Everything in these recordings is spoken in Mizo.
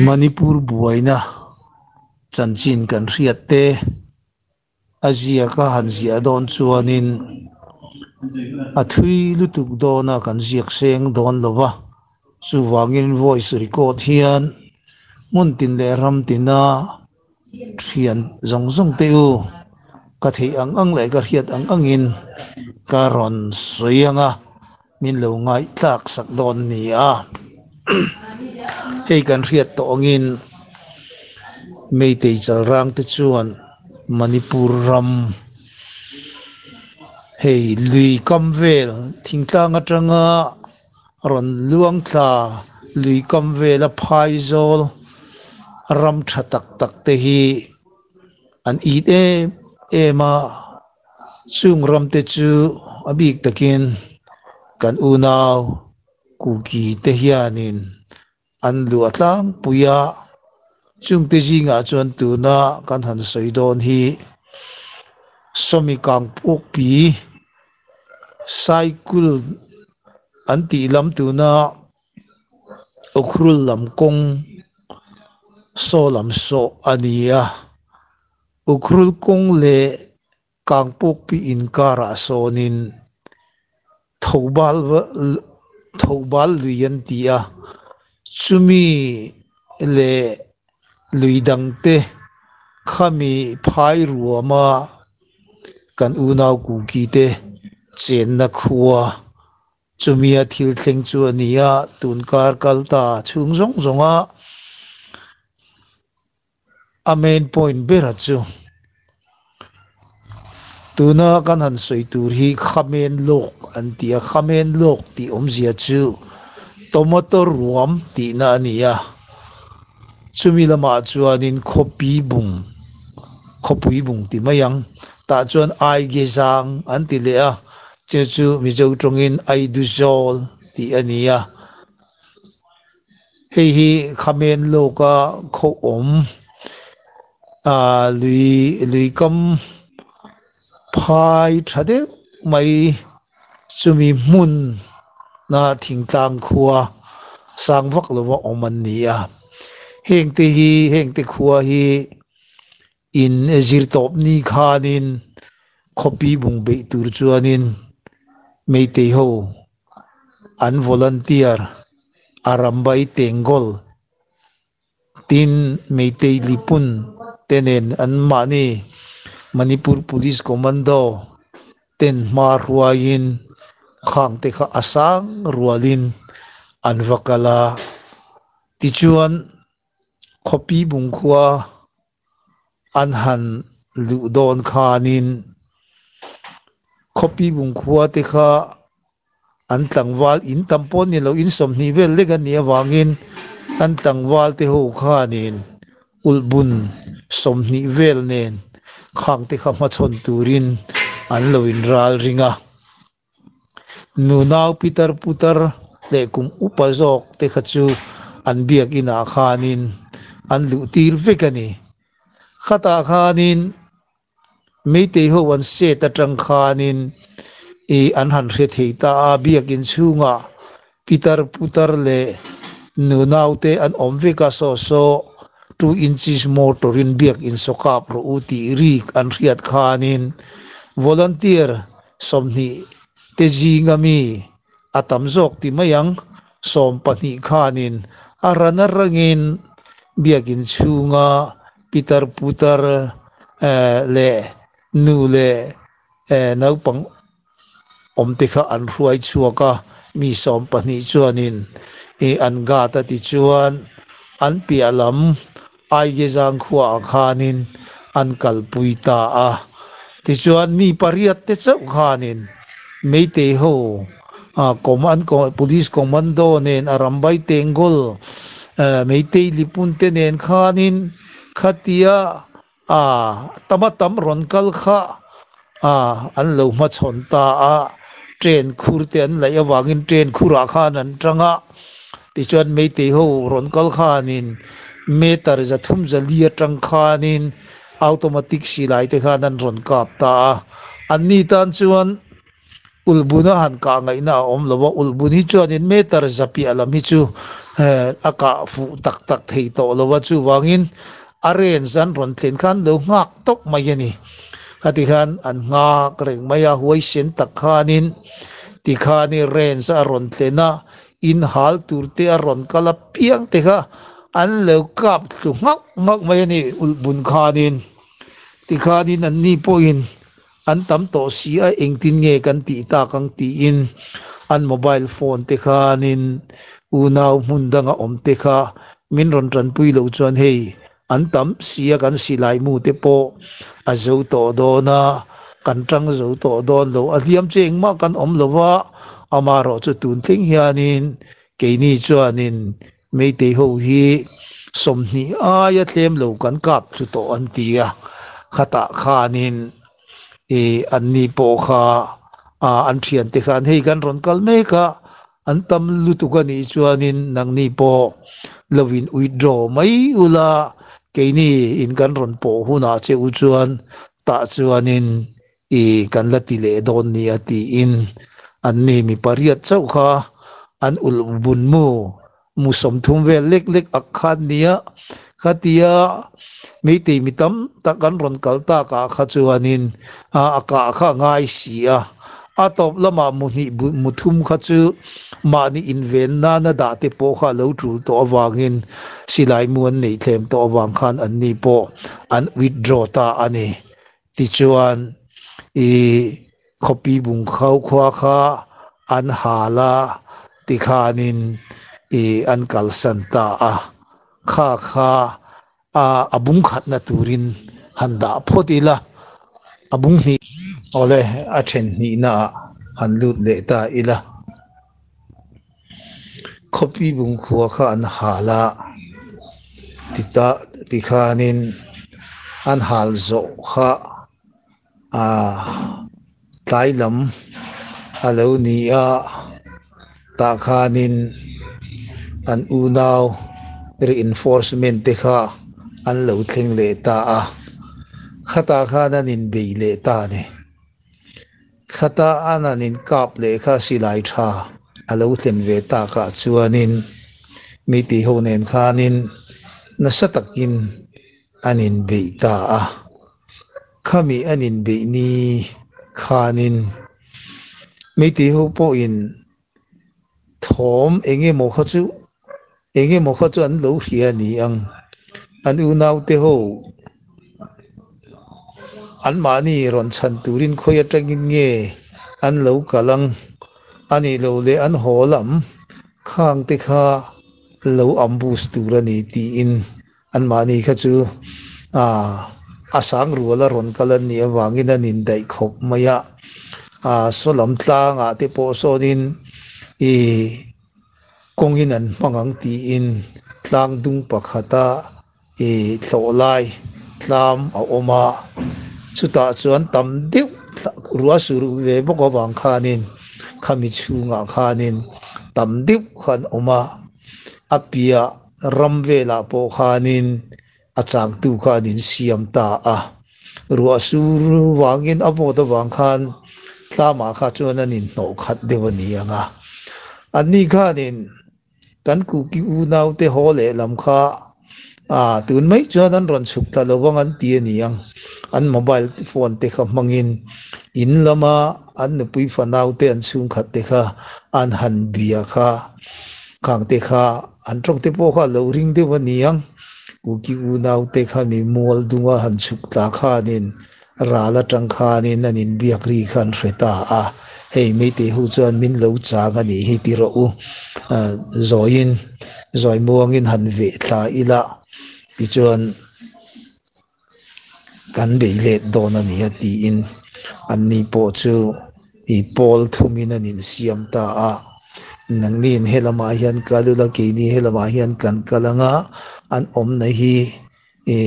Manipur buaina chanchin kan hriat te a ziaka han ziah dawn chuanin a thui lutuk dawna kan ziak seng dawn lo va, chuvangin voice record hian hmun tin leh ram tina thian zawng zawng te u ka theih ang ang leh ka hriat ang angin ka rawn sawi ang a. Min lo ngaihthlak sak dawn ni a. Hei kan hriat tawh angin Meitei chalrang te chuan Manipur ram hei lui kam vel thingtlang atanga rawn luang thla lui kam vela phaizawl ram tha tak tak te hi an it em em a. Chung ramte chu a bik takin kan unau Kuki te hianin an luah tlangpui a, chungte zingah chuan tuna kan han sawi dawn hi Sawmi Kangpawkpi Cycle an tih lam tuna Ukhrul lam kawng saw lam sawh a ni a. Ukhrul kawng leh Kangpawkpi inkarah sawnin Thobal Thobal lui an ti a, chumi leh lui dangte khami phai ruama kan unau Kuki te chenna khua Chumia thil thleng chu a ni a, tun kar kal ta chhung zawng zawnga a main point bera chu tuna kan han sawi tur hi Khamen Lawk an ti a, Khamen Lawk tih awmzia chu tomato ruam tihna a ni a, chumi lamah chuanin khawpi bung, khawpui bung ti mai ang, tah chuan Aigezang an ti leh a. Chu chu Mizo tawngin Aiduzawl tih a ni a, hei hi Khamen lawka khaw awm lui lui kam phai tha deuh mai chumi hmun na thingtlang khua sang vak lova awm an ni a, hengte hi hengte khua hi In zir tawp ni khanin khawpi bung beih tur chuanin Meitei ho an volunteer a Rambai Tengol tin Meitei Lipun te nen an mahni Manipur Police Commando ten hma hruaiin khang te kha a sang rualin an va kal a, tichuan Khawpi bungkhua an han luh dawn khanin khawpi bungkhua te kha an tlangval in tam pawh ni lo in 20 vel lek a nih avangin an tlangval te ho khanin ulhbun 20 vel nen khang te kha hmachhawn turin an lo inral ring a. Nunau pitar putar leh kum upa zawk te kha chu an biakinn ah khanin an luh tir vek a ni. Khatah khanin Meitei ho an set atang khanin ih an han hre thei ta a, biakinn chhungah pitar putar leh nunau te an awm vek a, saw saw two inches motor in biakinn saw kap rawh u tih rik an hriat khanin volunteer 20 te zinga mi a tam zawk ti mai ang, 12 khanin a ran a rangin biakinn chhunga pitar putar leh nu leh naupang awm te kha an hruai chhuak a, mi 12 chuanin an guard a tichuan an piah lam Aigezang khuaah khanin an kalpui ta a. Tichuan mi pariat te chauh khanin Meitei ho an Police Commando nen a Rambai Tengol Meitei Lipun te nen khanin khatia a tama tam rawn kal kha an lo hmachhawn ta a. Train khur te an laih avangin train khurah khan an tang a. Tichuan Meitei ho rawn kal khanin meter 304 atang khanin automatic silai te khan an rawn kap ta a. Anni tan chuan ulhbuna han kah ngaihna a awm lo a, ulhbun hi chuanin meter za piah lam hi chu A kah fuh tak tak thei tawh lo a, chuvangin a range an rawn thlen khan lo nghak tawp mai a ni. Khati khan an nghak reng mai a, huaisen tak khanin tikhanin range a rawn thlen a, in hal tur te a rawn kal a piang te kha an lo kap thlu nghauh nghauh mai a ni ulhbun khanin. Tikhanin anni pawhin an tam tawh si a, engtin nge kan tih tak ang tiin an mobile phone te khanin unau hmun danga awm te kha min rawn tanpui loh chuan hei an tam si a, kan silai mu te pawh a zo tawh dawn a, kan tang zo tawh dawn lo, a hliam chu engmah kan awm lo va, amaherawh chu tun thleng hianin keini chuanin Meitei ho hi 20 aia tlem lo kan kap chu tawh an ti a, khatah khanin ih anni pawh kha an thiante khan hei kan rawn kal mek a, an tam lutuk a nih chuanin nangni pawh lo in withdraw mai ula, keini in kan rawn pawh hunah che u chuan tah chuanin ih kan la ti leh dawn nia tiin anni mi pariat chauh kha an ulh bun mu mu 30 vel lek lek ak khan nia khatia meitei mi tam tak an rawn kal tak ah kha chuanin a kah kha a ngai si a, a tawp lamah mu hnih mu thum kha chu mahni inven nana dah te pawh kha a lo tul tawh avangin silai mu an neih thlem tawh avang khan anni pawh an withdraw ta a ni. Tichuan, i khawpi bung kho khua kha an hal a, tikhanin i an kalsan ta a. Kha kha a a bung khatna turin han dah phawt ila, a bung hnih. Awle, a then hnihnaah han lut leh ta ila. Khawpi bung khua kha an hal a, tita tikhanin an hal zawh kha ah tlai lam a lo ni a, tah khanin an unau reinforcement te kha an lo thleng leh ta a, khatah khan an inbei leh ta a ni. Khata an han inkap leh kha silai tha a lo thlen ve takah chuanin mi tih ho nen khanin nasa takin an inbeih ta a. Khami an inbeih ni khanin mi tih ho pawhin thawm eng emaw kha chu eng emaw kha chu an lo hria a ni ang. An unaute ho anmahni rawn chhan turin khawi atangin nge an lo kal ang a nih loh leh an haw lam khang te kha lo ambush tur a ni tiin anmahni kha chu a sang rual a rawn kal an nih avangin an indaih khawp mai a. Saw lam tlangah te pawh sawnin ih kawngin an hmang ang tiin tlang dung pakhata ih thlawh lai tlam a awm a, chutah chuan tam deuh ruah sur ve bawk avang khanin khami chhungah khanin tam deuh kha an awm a, a piah ram velah pawh khanin a changtu kha an insiam ta a, ruah sur vangin a vawt avang khan tlamah kha chuan an inhnawh khat deuh a ni ang a. Anni khanin kan Kuki unaute haw lehlam kha ah tun mai chuan an rawn chhuk ta lo vang an ti a ni ang. An mobile phone te kha hmangin in lama an nupui fanaute an chhungkhat te kha an han bia kha khang te kha an tawng te pawh kha a lo ring deuh a ni ang. Kuki unaute kha mi mual dunga han chhuk tla khanin ral atang khanin an inbiak ri kha an hre ta a, hei Meitei ho chuan min lo chang a nih hi ti rawh u, zawiin zawi muangin han veh thla ila tichuan kan bei let dawn a ni a tiin anni pawh chu i pawl thumin an insiam ta a, nangniin helamah hian kal ula keini helamah hian kan kal anga an awmna hi i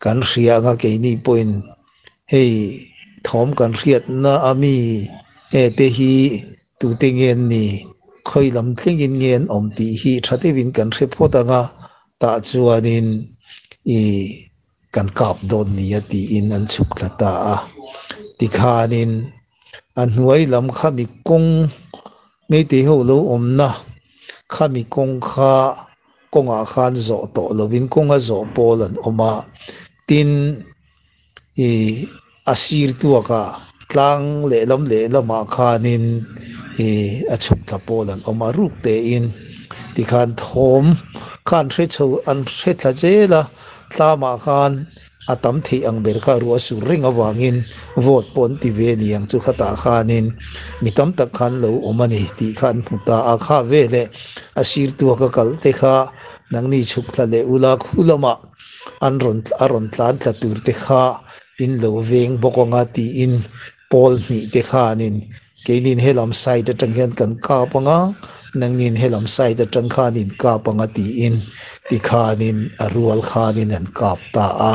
kan hria anga keini pawhin hei thawm kan hriatna a mi e te hi tute nge an ni khawi lam thlengin nge an awm tih hi tha deuhin kan hre phawt anga tah chuanin i kan kap dawn ni a tiin an chhuk thla ta a. Tikhanin a hnuai lam kha mi kawng Meitei ho lo awmna kha. Khami kawng kha kawngah khan zawh tawh lovin kawnga zawh pawl an awm a, tin ih a sir tuakah tlang lehlam lehlamah khanin ih a chhuk thla pawl an awm a, ruk tein tikhan thawm kha an hre chho an hre thla zel a, tlamah khan a tam theih ang ber kha ruah sur reng avangin vote pawh an ti ve a ni ang chu khatah khanin mi tam tak khan lo awm a ni tih kha an hmu ta a, kha veleh a sir tuaka kal te kha nangni chhuk thla leh ula khu lamah an rawn a rawn tlan tla tur te kha in lo veng bawk anga tiin pawl hnih te khanin keinin helam side atang hian kan kap anga nangnin helam side atang khan in kap anga tiin tikhanin a rual khanin an kap ta a.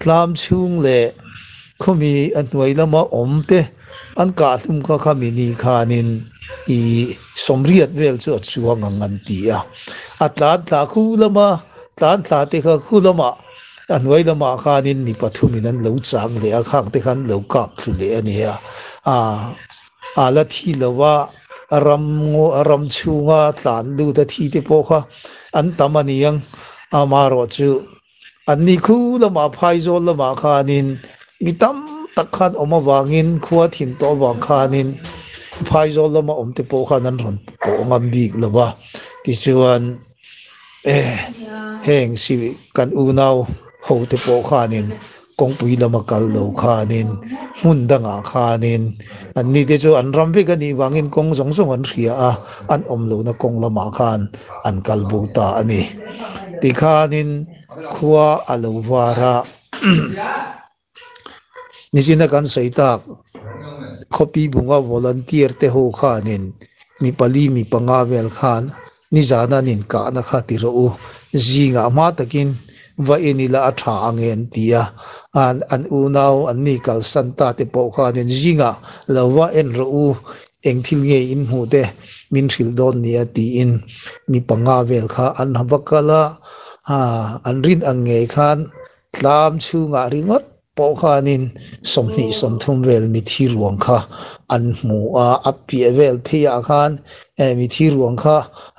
Tlam chhung leh khawmi a hnuai lama awm te an kah hlum kha khami ni khanin ih sawmriat vel chu a chuang ang an ti a. A tlan thla khu lama tlan thla te kha khu lamah A hnuai lamah khanin mi pathumin an lo chang leh a, khang te khan lo kap thlu leh a ni a. A la thi lo a, a ram ngaw a ram chhunga tlan lut a thi te pawh kha an tam a ni ang. Amaherawh chu an ni khu lamah phaizawl lamah khanin mi tam tak khan awm avangin khua thim tawh avang khanin phaizawl lama awm te pawh khan an rawn pawh ngam bik lo va. Tichuan. Heng si kan unau ho te pawh khanin kawngpui lama kal lo khanin hmun dangah khanin an ni te chu an ram vek a nih vangin kawng zawng zawng an hria a, an awm lohna kawng lamah khan an kal bo ta a ni. Tikhanin khua a lo var a. Nichina kan sawi tak khawpi bunga volunteer te ho khanin mi pali mi panga vel khan nizana an inkahna kha ti rawh u, zingah hma takin va en ila a tha ang e an ti a, an unau an ni kalsan ta te pawh khanin zingah lo va en rawh u, eng thil nge in hmuh te min hrilh dawn nia tiin mi panga vel kha an va kal a, an rin ang ngei khan Tlam chhungah ringawt pawh khanin 20, 30 vel mithi ruang kha an hmu a, a piah vel pheiah khan mithi ruang kha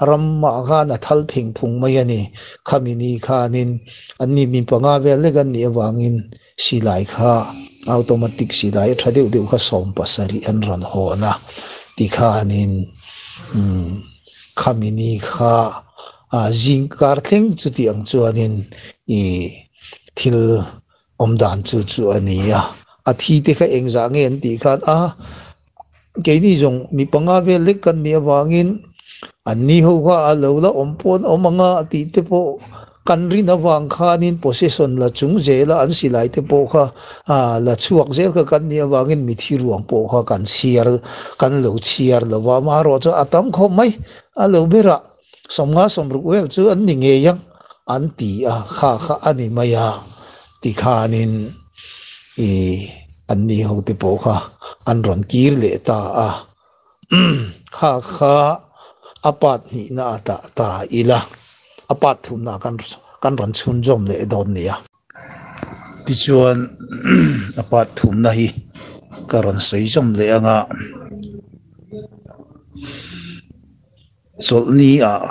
ramah khan a thal pheng phung mai a ni. Khami ni khanin anni mi panga vel lek an nih avangin silai kha automatic silai a tha deuh deuh kha 70 an rawn hawn a, tikhanin khami ni kha A zing kar thleng chuti ang chuanin i thil awm dan chu chu a ni a. A thi te kha engzah nge an tih khan a, keini zawng mi panga vel lek kan nih avangin an ni ho kha a lo la awm pawh an awm ang a tih te pawh kan rin avang khanin possession la chung zela an silai te pawh kha la chhuak zel kha kan nih avangin mithi ruang pawh kha kan chhiar kan lo chhiar lo va, amaherawhchu a tam khawp mai a lo berah. 50, 60 vel chu an ni ngei ang an ti a, kha kha a ni mai a tikhanin i an ni ho te pawh kha an rawn kir leh ta a, kha kha a part hnihna a dah ta ila, a part thumna kan kan rawn chhunzawm leh dawn nia. Tichuan a part thumna hi ka rawn sawi zawm leh ang a. Chawlhni ah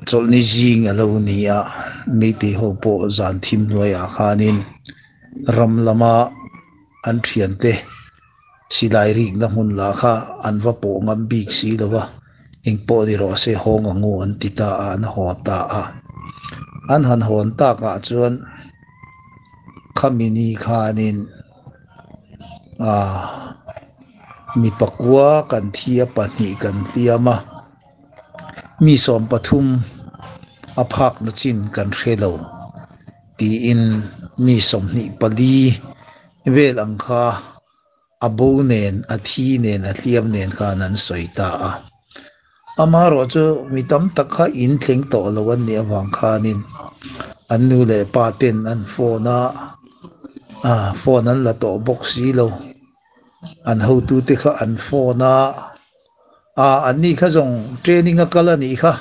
chawlhni zing a lo ni a, Meitei ho pawh zan thim hnuaiah khanin ram lama an thiante silai rikna hmun lah kha an va pawh ngam bik si lo va, engpawh ni rawh se hawng ang u an ti ta a, an haw ta a. An han hawn takah chuan khami ni khanin. Aaa mi pakua kan thi a pahnih kan hliam a mi 13 a phakna chin kan hre lo tiin mi 24 vel ang kha a bo nen a thi nen a hliam nen khan an sawi ta a amaherawh chu mi tam tak kha in thleng tawh lo an nih avang khanin an nu leh pa ten an phone a ah phone an la tawh bawk si lo an hotute kha an phone a ah an ni kha zawng training a kal a nih kha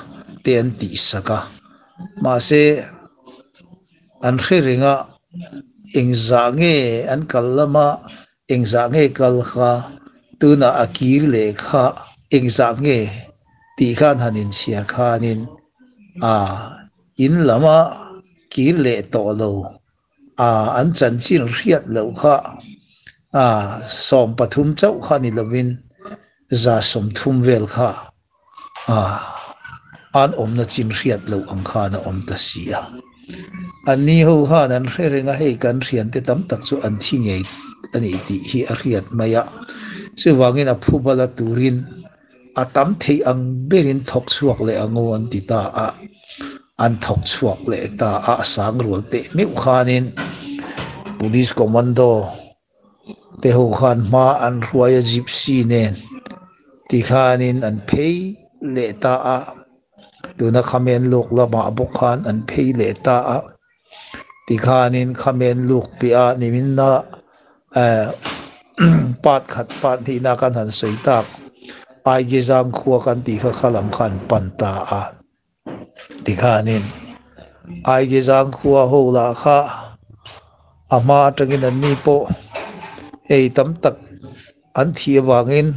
te an tih sak a mahse an hre reng a engzah nge an kal lama Engzah nge kal kha? Tunah a kir leh kha engzah nge? Tih khan han inchhiar khanin a in lam a kir leh tawh lo a, an chanchin hriat loh kha a 13 chauh kha ni lovin 130 vel kha a an awmna chin hriat loh ang khan a awm ta si a. Anni ho khan an hre reng a, hei kan thiante tam tak chu an thi ngei a ni tih hi a hriat mai a. Chuvangin a phubala turin A tam theih ang berin thawk chhuak leh ang u an ti ta a. An thawk chhuak leh ta a, a sang rual teh meuh khanin Police Commando te ho khan hma an hruai a Gypsy nen ti khanin an phei leh ta a. Tuna Khamen luk lamah bawk khan an phei leh ta a. Tikhanin Khamen luk piah a niminna eh part khat part hnihna kan han sawi tak Aigizang khua kan tih kha kha lam kha an pan ta a. Tikhanin Aigizang khua ho lah kha a hma atangin an ni pawh hei tam tak an thih avangin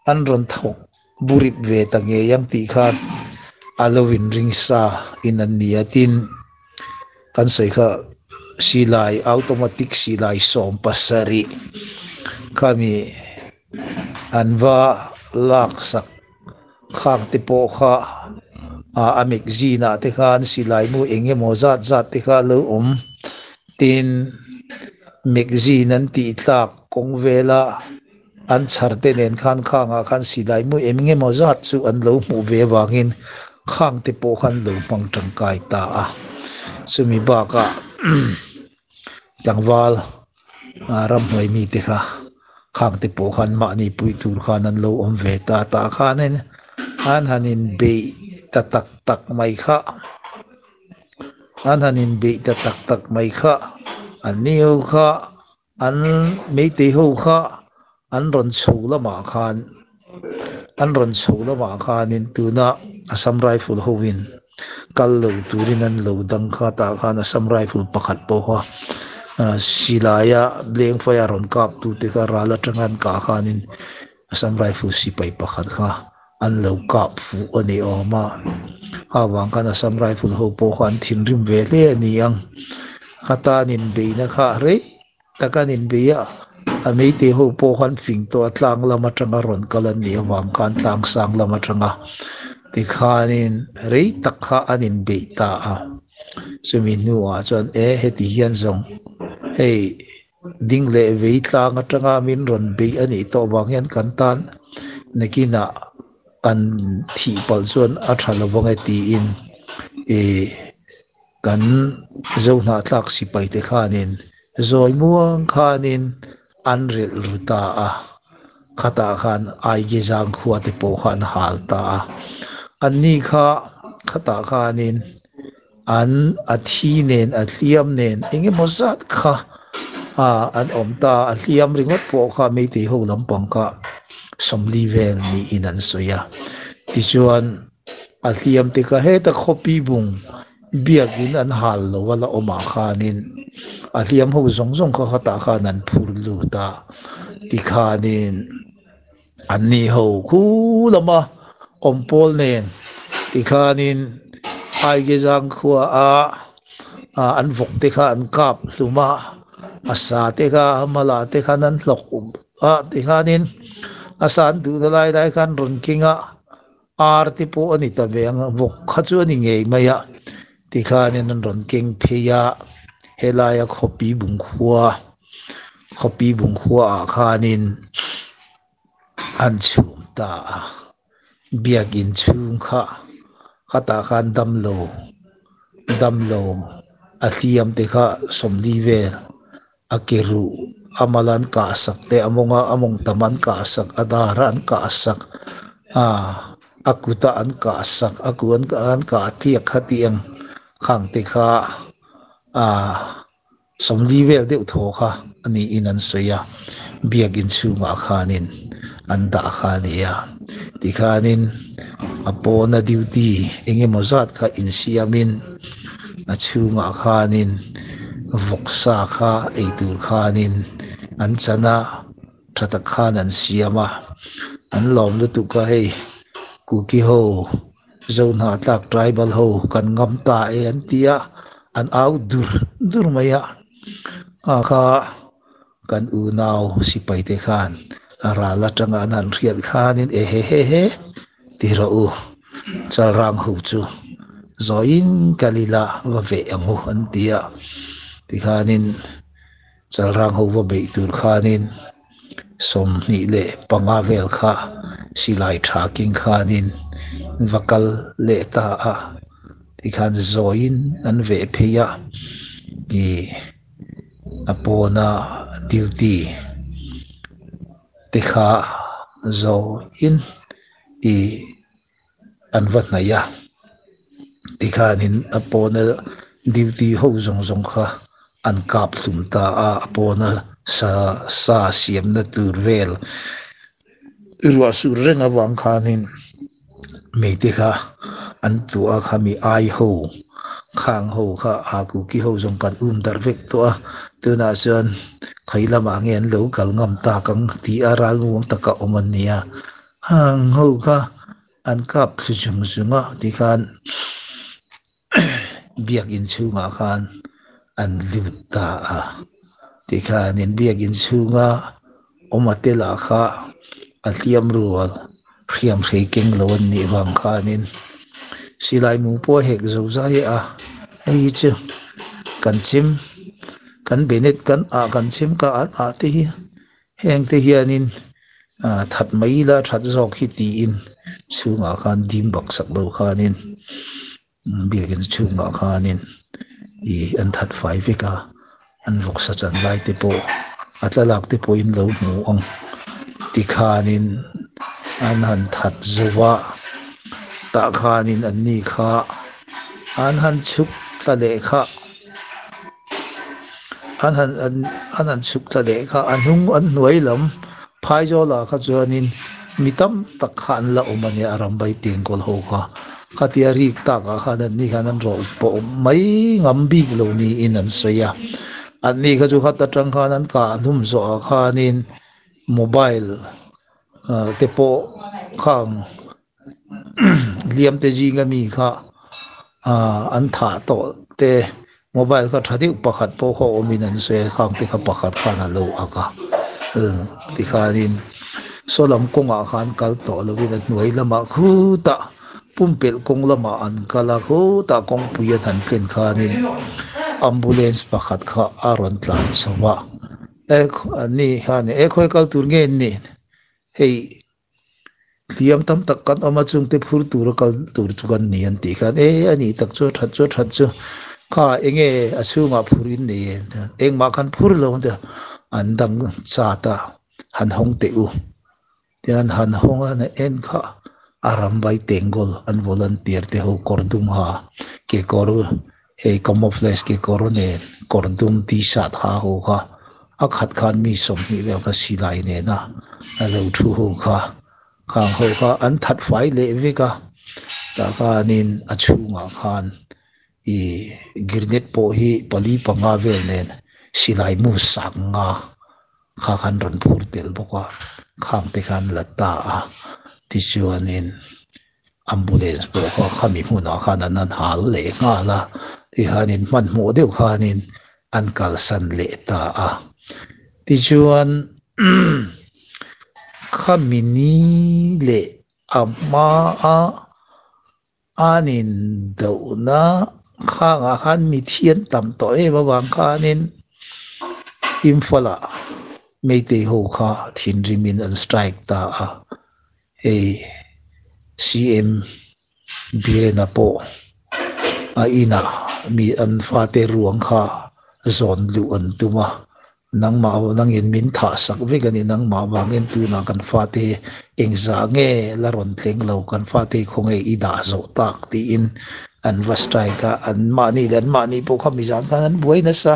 an rawn thawk burip ve ta ngei ang tih khan a lo inring sa in an ni a. Tin, kan sawi kha silai automatic silai 70 khami an va lak sak khang te pawh kha a magazine ah te khan silai mu eng emaw zat zat te kha a lo awm. Tin, magazine an tih tlak kawng vela. An chhar te nen khan khangah khan silai mu eng emaw zat chu an lo hmuh ve avangin khang te pawh khan lo hmang tangkai ta a. Chumi bakah tlangval ramhnuai mite kha khang te pawh khan mahni pui tur khan an lo awm ve ta tah khanin an han inbeih ta tak tak mai kha. An han inbeih ta tak tak mai kha an ni ho kha. An meitei ho kha an rawn chho lamah khan an rawn chho lamah khanin tuna Assam Rifle hoin kal lo turin an lo dang kha tah khan Assam Rifle pakhat pawh kha silaia lengfaia rawn kap tute kha ral atanga an kah khanin Assam Rifle sipai pakhat kha an lo kap fuh a ni awm a, kha vang khan Assam Rifle ho pawh kha an thinrim ve hle a ni ang. Khata an inbeihna kha rei tak an inbei a, a meitei ho pawh khan fing tawh a tlang lam atanga rawn kal an nih avang khan tlang sang lam atanga tikhanin rei tak kha an inbeih ta a. Chumi hnuah chuan e heti hian zawng hei Ding leh vei tlang atanga min rawn beih a nih tawh vang hian kan tan nakinah kan thih palh chuan a tha lo vang e tiin ih kan Zohnahthlak sipai te khanin zawi muang khanin an relh ru ta a, khatah khan Aigizang khua te pawh kha an hal ta a, anni kha khatah khanin. An a thi nen a hliam nen eng emaw zat kha ah an awm ta a hliam ringawt pawh kha meitei ho lampang kha 40 vel niin an sawi a tichuan a hliam te kha heta khawpi bung biakin an hal lo a la awmah khanin a hliam ho zawng zawng kha khatah khan an phur lut a tikhanin. An ni ho khu lama awm pawl nen tikhanin Aigezang khua a an vawk te kha an kap hlum a, a sa te kha a mala te khan an hlawk a tikhanin a sa an duhna lai lai khan rawn keng a, ar te pawh a ni ta ve ang a, vawk kha chu a ni ngei mai a tikhanin an rawn keng phei a, helaia khawpi bung khua. Khawpi bungkhuaah khanin an chhum ta a, biakin chhung kha khatah khan damlo damlo a hliam te kha 40 vel a ke ruh a mal an kah sak te a mawnga a mawng tam an kah sak a dar a an kah sak ah a kut a an kah sak a ku an kah tliak kha tih ang khang te kha ah. 40 vel deuh thaw kha a niin an sawi a, biakin chhungah khanin an dah kha a ni a. Tikhanin a pawna duty eng emaw zat kha insiamin a chhungah khanin vawksa kha eitur khanin an chan a, tha tak khan an siam a, an lawm lutuk a hei. Kuki ho, Zohnahthlak tribal ho kan ngam ta e an ti a, an au dur dur mai a. Kha kha kan unau sipai te khan a ral atanga an han hriat khanin e he he he ti rawh u, Chalrang ho chu zawiin kal ila va veh ang u an ti a, tikhanin Chalrang ho va beih tur khanin 25 vel kha silai tha king khanin va kal leh ta a, tikhan zawiin an veh phei a, ih a pawna duty te kha zawiin ih an va hnaih a, tikhanin a pawna duty ho zawng zawng kha an kap hlum ta a, a pawna sa sa siamna tur vel ruah sur reng avang khanin mite kha an tluah a khami ai ho khang ho kha a kuki ho zawng kan um darh vek tawh a, tunah chuan khawi lamah nge an lo kal ngam tak ang tih a ralmuang taka awm an ni a. Hang ho kha an kap thlu zung zung a tikhan biakin chhungah khan an lut ta a tikhanin biakin chhunga awm a te lah kha a hliam rual hriam hrei keng lo an nih vang khanin silai mu pawh a hek zo zai a hei hi chu kan chim kan benet kan ah kan chim ka an ah te hi. Heng te hianin that mai ila that zawk hi tiin chhungah khan dim bak sak lo khanin biakin chhungah khanin ih an that fai vek a, an vawksa chan lai te pawh a thlalak te pawhin lo hmu ang tikhanin an han that zo va tah khanin an ni kha an han chhuk tla leh kha. An han an an han chhuk ta leh kha a hnung an hnuai lam phaizawl ah kha chuanin mi tam tak kha an la awm a nia a rambai tengkawl ho kha khatia rik tak ah khan an ni khan an rawh pawh mai ngam bik lo niin an sawi a an ni kha chu khat atang khan an kah hlum zawh ah khanin mobile ah te pawh khang hliam te zinga mi kha ah an thah tawh te mobile kha tha deuh pakhat pawh kha awmin an sawi a khang te kha pakhat khan a lo ak a tikhanin saw lam kawngah khan kal tawh lovin a hnuai lamah khutah pumpelh kawng lamah an kal a khutah kawngpui an han thlen khanin ambulance pakhat kha a rawn tlan chho a e ani khan e khawi kal tur nge an nih hei. Hliam tam tak kan awm a chungte phur tura kal tur chu kan ni an tih khan e a nih tak chu a that chu a that chu kha enge a chhungah phur in nei em engmah khan phur lo ang tia an dang chat a han hawng teh u tian han hawng a en kha a ram vai tengkawl an volunteer te ho kawr dum ha kekawr Hei camouflage kekawr nen kawr dum t-shirt ha ho kha a khat khan mi 20 vel kha silai nena a lo thu ho kha khang ho kha an that fai leh vek a tah khanin a chhungah khan ih grenade pawh hi pali panga vel nen silai mu sak nga kha khan rawn phur tel bawk a khang te khan la ta a tichuanin. Ambulance pawh kha khami hmunah khan an han hal leh nghal a, tikhanin hmanhmawh deuh khanin an kalsan leh ta a. Tichuan khami ni leh a hmaa an indohna khangah khan mithi an tam tawh em avang khanin Imphal-ah Meitei ho kha thinrimin an strike ta a. Hei CM Birena pawh a inah mi an fate ruang kha zawn luh an tum a, nangmah nangin min thah sak vek a ni, nangmah vangin tunah kan fate hi engzah nge la rawn tleng lo, kan fate hi khawnge i dah zawh tak tiin an va strike a, an mahni leh an mahni pawh kha mizan khan an buai nasa.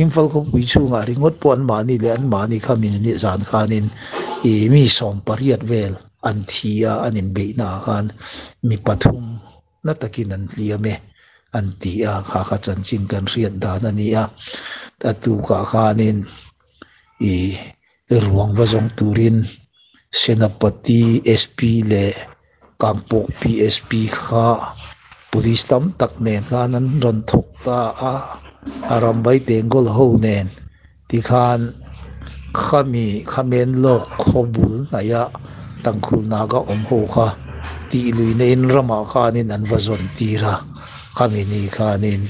Imphal khawpui chhungah ringawt pawh an mahni leh an mahni kha min zan khanin ih mi 18 vel an thi a, an inbeihna ah khan mi pathum na takin an hliam e an ti a, kha kha chanchin kan hriat dan a ni a. A tukah khanin ih ruang va zawng turin Senapati SP leh. Kangpawk PSP kha Police tam tak nen khan an rawn thawk ta a, Arambai Tengol ho nen tikhan khami khamen lawk khaw bul hnaih a Tangkhul Naga awm ho kha tih luihna in ramah khanin an va zawn tir a, khami ni khanin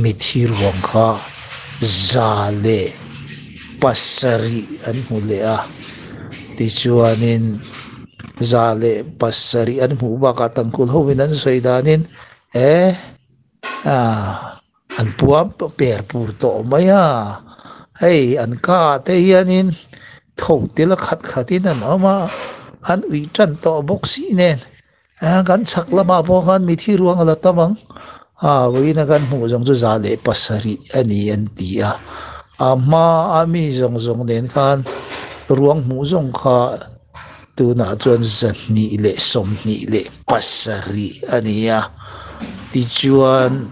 mithi ruang kha 107 an hmu leh a, tichuanin. 107 an hmuh bakah tangkul hovin an sawi danin e ah an puam per pur tawh mai a, hei an ka te hianin tho tel a khat khatin an awm a, an uih tan tawh bawk si nen kan chhak lamah pawh khan mithi ruang a la tam ang a vawiin a kan hmuh zawng chu 107 a ni an ti a, a hma a mi zawng zawng nen khan ruang hmuh zawng kha. Tunah chuan 227 a ni a, tichuan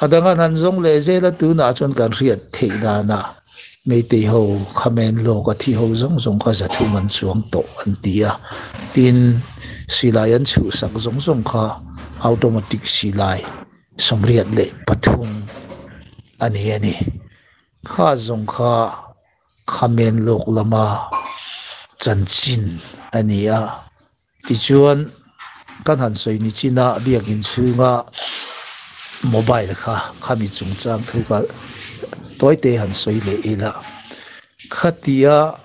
a dang an han zawng leh zel a, tunah chuan kan hriat theih danah Meitei ho khamen lawk a thi ho zawng zawng kha 300 an chuang tawh an ti a, tin silai an chhuhsak zawng zawng kha automatic silai 83 a ni a ni. Kha zawng kha Khamen lawk lama chanchin a ni a, tichuan kan han sawi ni chin a biakin chhunga mobile kha khami chungchang thu kha tawite han sawi leh ila, khatia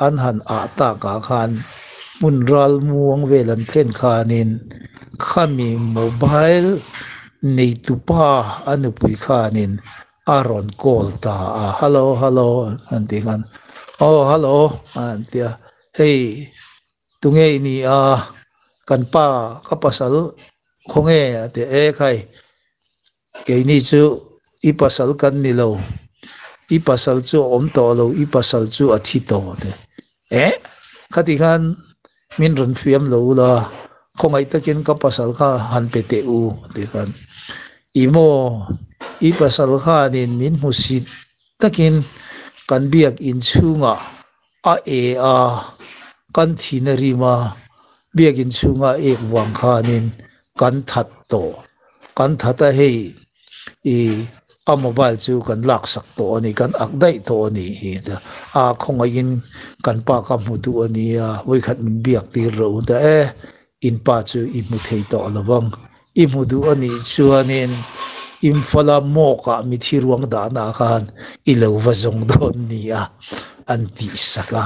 an han ah takah khan hmun ral muang vel an thlen khanin khami mobile neitupa a nupui khanin A rawn call ta a, Hello, hello an tih khan, Aw hello an ti a, Hei tunge i ni a, kan pa ka pasal khawnge a ti a, E khai, keini chu i pasal kan ni lo, i pasal chu a awm tawh lo, i pasal chu a thi tawh a ti a, Eh khati khan min rawn fiam lo ula, khawngaih takin ka pasal kha han pe teh u a ti khan, I maw, i pasal khanin min hmu sit takin kan biak inchhungah a e a, kan thin a rim a, biak inchhunga ek vang khanin kan that tawh, kan that a hei i a mobile chu kan laksak tawh a ni, kan ak daih tawh a nih hi a khawngaihin kan pa ka hmu duh a nia, vawikhat min biak tir rawh u ta e, in pa chu i hmu thei tawh lo vang, i hmu duh a nih chuanin Imphal-a mawkah mithi ruang dahna khan i lo va zawng dawn nia an tihsak a.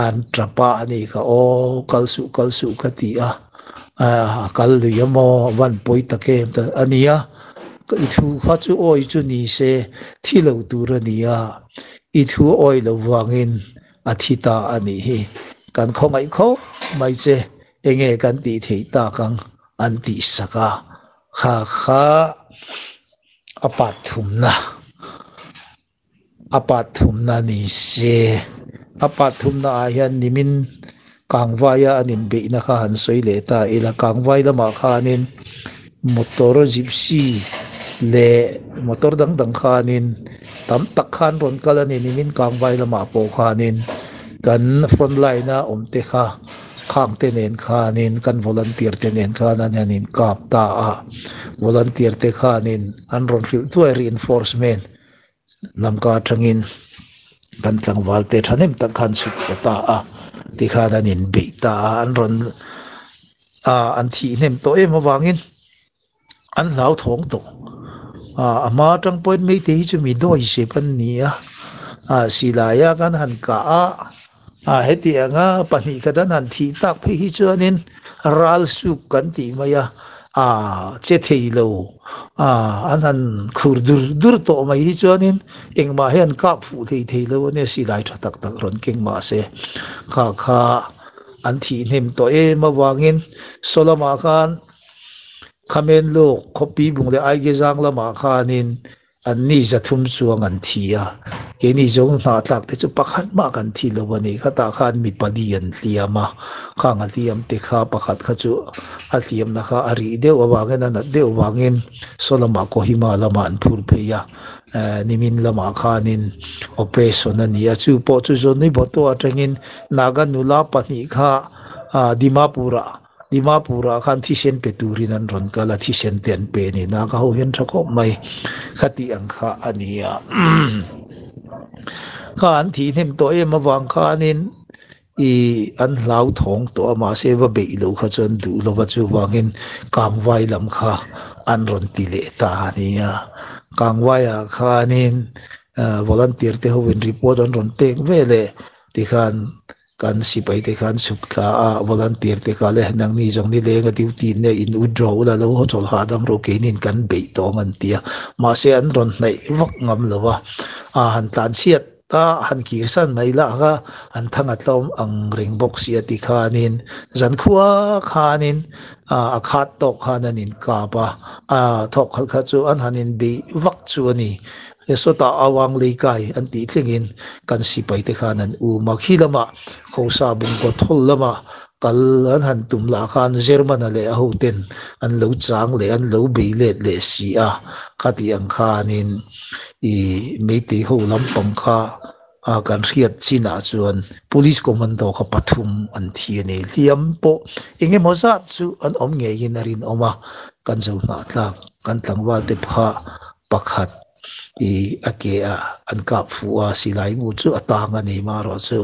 An tap a a ni kha aw kal suh kal suh ka ti a, a kal lui a maw a van pawi tak em ta a nia, i thu kha chu awi chu ni se thi lo tur a ni a, i thu awi lo vangin a thi ta a nih hi, kan khawngaih khawp mai che enge kan tih theih tak ang an tih sak a, kha kha a pat thumna. A pat thumna ni se, a pat thumna ah hian nimin Kangvaia an inbeihna kha han sawi leh ta ila, Kangvai lamah khanin motor gypsy leh motor dang dang khanin tam tak khan rawn kal a ni, nimin Kangvai lamah pawh khanin kan front line a awm te kha khang te nen khanin kan volunteer te nen khan an han inkap ta a, volunteer te khanin an rawn hrilh thuai reinforcement Lamka atangin kan tlangval te thahnem tak khan chhuk ta ta a, tikhan an inbeih ta a, an rawn ah an thih hnem tawh em avangin an hlauthawng tawh. Ah a hma atang pawhin Meitei hi chu mi dawi sep an ni a, ah silaia kan han kah a, ah hetianga pahnih khat an han thih tak phei hi chuanin ral suk kan tih mai a, ah che thei lo ah an han khur dur dur tawh mai hi chuanin engmah hian kap fuh thei thei lo a nia silai tha tak tak rawn keng mah se kha kha an thih hnem tawh em avangin saw lamah khan Khamen lawk khawpi bung leh Aigezang lamah khanin An ni 300 chuang an thi a, keini zo hnahtlak te chu pakhat mah kan thi lo a ni. Khatah khan mi pali an hliam a, khang a hliam te kha pakhat kha chu a hliamna kha a rih deuh avangin a nat deuh avangin saw lamah Kohima lamah an phur phei a, nimin lamah khanin operation a ni a, chu pawh chu Johnny Boto atangin Naga nula pahnih kha. Dimapur-ah Dimapur-ah khan thisen pe turin an rawn kal a, thisen te an pe a ni. Naga ho hian tha khawp mai kha tih ang kha a ni a. Kha an thih hnem tawh em avang khanin i an hlauthawng tawh a, mahse va beih loh kha chuan duh lova chuvangin Kangvai lam kha an rawn ti leh ta a ni a. Kangvaiah khanin volunteer te hoin report an rawn pek veleh tikhan Kan sipai te khan chhuk thla a, volunteer te kha le nangni zawng ni leng a duty in nge in withdraw ula lo haw chawl hahdam rawh keinin kan beih tawh ang an ti a, mahse an rawn hnaih vak ngam lo a, a han tlan chhiat a, han kir san mai lah ang a, an thang a tlawm ang reng bawk si a ti khanin zankhua khanin a khat tawk khan an inkap a, a thawk khalh kha chu an han inbeih vak chu a ni. Sawtah Awang Leikai an tih thlengin kan sipai te khan an um a, khi lamah Khosa bungraw thawl lama kal an han tum lah khan German-a leh a hoten an lo chang leh an lo bei let leh si a, khatih ang khanin i Meitei ho lampang kha kan hriat chinah chuan Police Commando kha pathum an thi a ni. Hliam pawh eng emaw zat chu an awm ngeiin a rinawm a, kan zo hnahtlak kan tlangval te pha Pakhat i a ke a an kap fuh a, silai mu chu a tang a ni marawh chu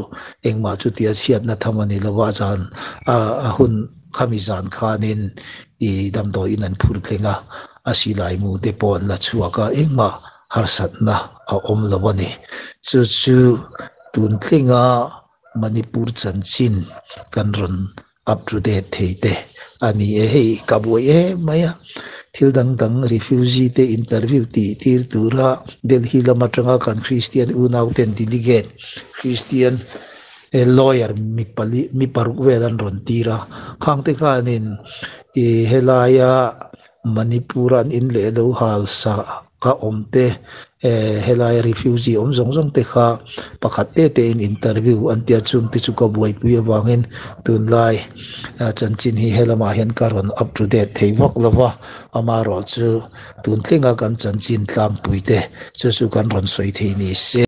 engmah chutia chhiatna tham a ni lo a, zan a hun khami zan khanin i damdawiin an phur thleng a, a silai mu te pawh an la chhuak a, engmah harsatna a awm lo a ni. Chu chu tun tlenga Manipur chanchin kan rawn up to date thei te a ni e. Hei ka buai em mai a, thil dang dang refugee te interview tih tir tura Delhi lam atanga kan Christian unau ten delegate Christian lawyer mi pali mi paruk vel an rawn tir a, khang te khanin ih helaia Manipur an in leh lo hal sa ka awm te eh helai refugee awm zawng zawng te kha pakhat te te in interview an tia chung te chu ka buaipui avangin tunlai chanchin hi helamah hian ka rawn up to date thei vak lo va amaherawhchu tun thlenga kan chanchin tlangpui te chu chu kan rawn sawi thei ni se.